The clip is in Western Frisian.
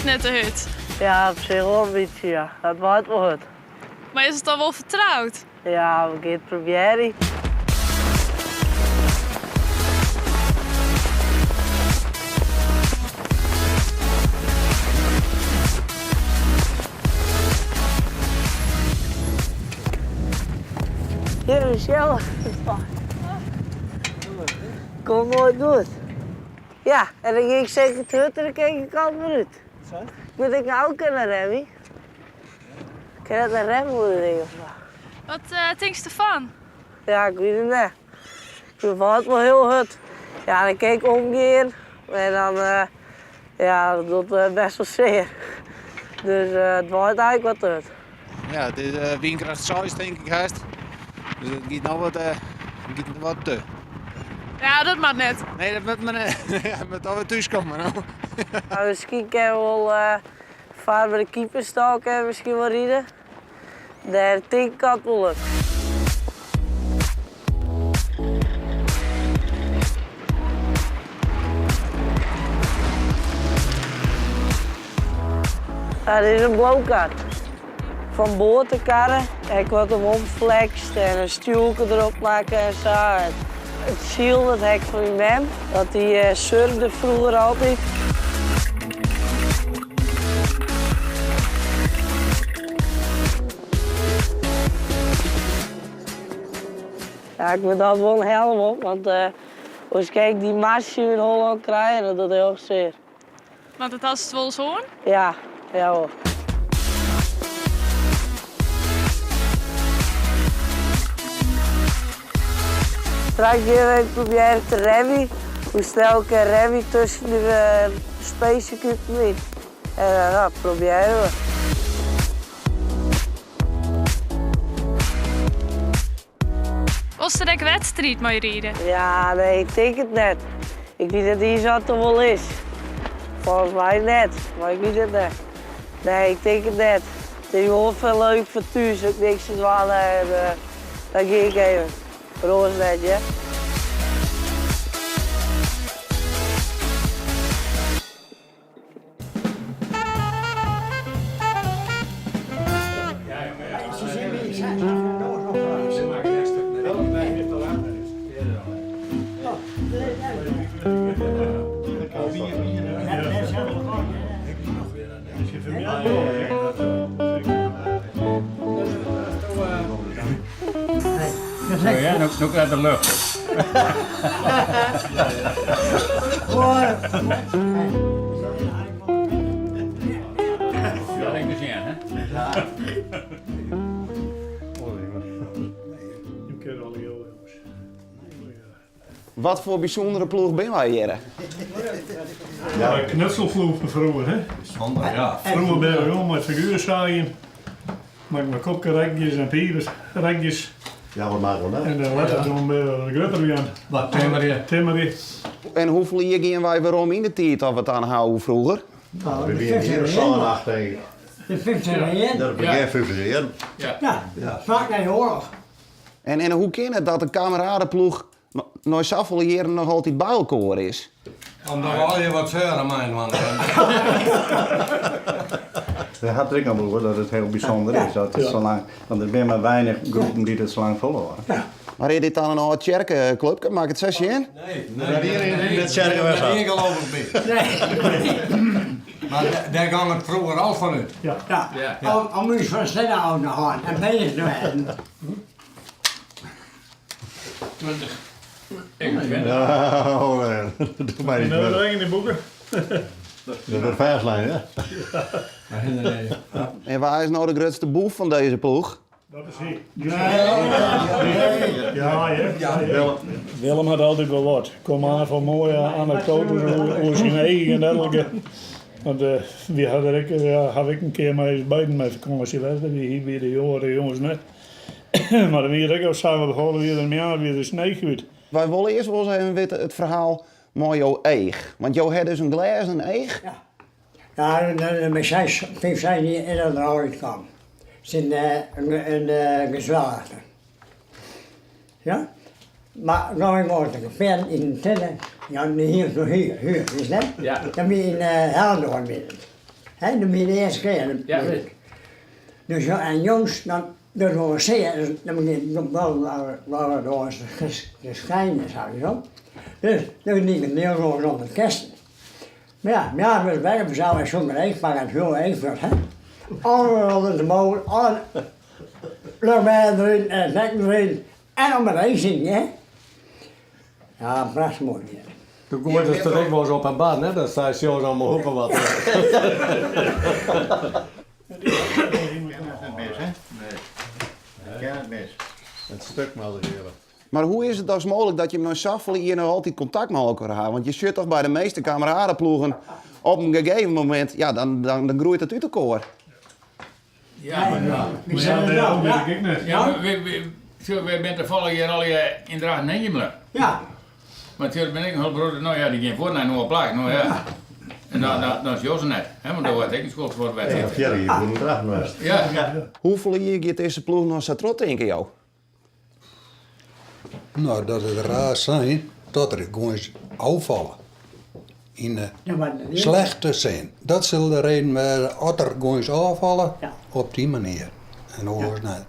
net te hurd? Ja, op sich wol in bytsje, ja. Dat waait wol hurd. Mar is it al wol fertroud? Ja, we gean it probearjen. Hjir Michelle. Komt moai goed. Ja, en dan gean ik seker te hurd en dan kin ik de kant wer út. Moat ik no ook in remmie? Kin dat in rem oer de ding of wat? Wat tinkst derfan? Ja, ik wit it net. Ik fyn it wol hiel hurd. Ja, dan kin ik omgean en dan, ja, dat docht best wol sear. Dus it waait eigentlik wat hurd. Ja, it is wynkrêft seis tink ik hast. Dus it giet no wat, giet wat te. Ja, dat moat net. Nee, dat moat mar net. Ja, moat alwer thús komme no. Miskien kinne we wol foar by de keeperstâl kinne we miskien wol ride. Dêr tink ik altyd wol lukt. Dat is in blowkart. Fan board te karren. Ek wat him omflekst en in stjoerke derop makke en sa. It syl dat ha ik fan myn mem, want dy surfde froeger altyd. Ja, ik moat altyd wol in helm op, want oars kin ik dy marsje yn myn holle al krije en dat docht hiel erch sear. Want dat hast wolris hân? Ja, ja wol. Straks gean we even probearjen te remmen. Hoe snel ik kin remmen tusken de spacekupen yn. En dat probearje we. Wolst der ek wedstriid mei ride? Ja, nee, ik tink it net. Ik wit net iens wat der wol is. Folgens my net, mar ik wit it net. Nee, ik tink it net. It is gewoan foar leuk foar thús, ek niks te dwaan en dan gean ik even. Oars net, hear. No krijt er lucht. Wat foar bysûndere ploech binne wy hjirre? Ja, in knutselploech fan froeger, hè? Bysûnder, ja. Froeger binne we gewoan mei figuersaaien, mei kopkerekjes en piperekjes. Ja, wat makke we net? En dan letter toen binne we wat grutter wurden. Wat timmerje. Timmerje. En hoefolle jier gean wy werom yn de tiid as we it dan hawwe froeger? We wiene hjir sân, acht denk ik. De 50 jier. Dat begjin 50 jier. Ja, flak nei de oarloch. En hoe kin it dat de kameradenploech nei safolle jierren noch altyd by elkoar is? Omdat we allegear wat seuren mei-inoar hawwe. We ha it der ek noch wol oer dat it hiel bysûnder is dat it sa lang, want der binne mar weinich groepen dy't it sa lang folhâlde. Mar is dit dan in âld tsjerkeklupke? Mei ik it sa sjen? Nee, nee, dat tsjerke was Dêr geloof ik by. Mar dêr gong it froeger al fan út. Ja, om ús fan sinne ôf te hâlden en beuzich te wêzen. 20. 21. Oh, nee. Doe my niet. Nou, in de boeken. Dat wordt vastleggen, hè? En wa is no de grutste boef fan dizze ploech? Dat is hy. Ja, ja. Willem hat altyd wol wat. Kom aan foar moaie anekdoates oer syn eagen en dergelike. Want wy ha der ek, ja, haw ik in kear mei ús beiden mei fakânsje west. Hy wie de oare jonges net. Mar dan wie it ek al sa, want de wie der moarns wie de snee kwyt. Wy wolle earst wolris even witte it ferhaal mei jo each. Want jo ha dus in glêzen each. Ja. Ja, mei seis, fyf, seis jier is dat der al útkaam. Sit in gezwel achter. Ja? Mar no ik moast ik fearn yn in tinte, ja, hier, hier, hier, witst net? Ja. Dan wie yn Hellendoorn wie it. Hè, dat wie de earste kear. Ja, weet ik. Dus ja, en jûns, dan dus wol sear, dus dan begjint wel wel wel te skinen sa, weet je wel. Dus dan liep ik heel zo rond het kersten. Maar ja, ja, we werken vanzelf en zonder eetpak en veel eetpak, hè. Alle onder de molen, alle luchtbed erin en het nek erin en om het ijs hè. Ja, prachtig mooi. Ja. Toen gooide het er ook wel eens op een baan, hè? Dat zei Sjors allemaal hoeken wat. Het mis, hè? Nee. Ik ken het mis. Het stuk maar de Maar hoe is het dan mogelijk dat je hem nou zoveel hier nog altijd contact met elkaar houdt? Want je zit toch bij de meeste kameradenploegen op een gegeven moment, ja, dan, dan, dan groeit het uit elkaar. Ja, maar ja. Maar ja, dat weet ik niet. Ja, maar we zijn toevallig hier al in Drachten heen gebleven. Ja. Maar natuurlijk ben ik een hulpbroeder, nou ja, die ging voor naar een plak, nou ja. En dan, dan, dan is Jos net, hè, want daar wordt ik een school voor Ja, wedstrijd. hier voor een Drachten was. Ja. Hoeveel hier gaat deze ploeg nog zo trots denken, jou? Nou, dat het raar zijn dat er gewoon eens afvallen. In de Ja, maar, slechte zin. Dat zal de reden waar als er gewoon eens afvallen Ja. op die manier. En anders niet.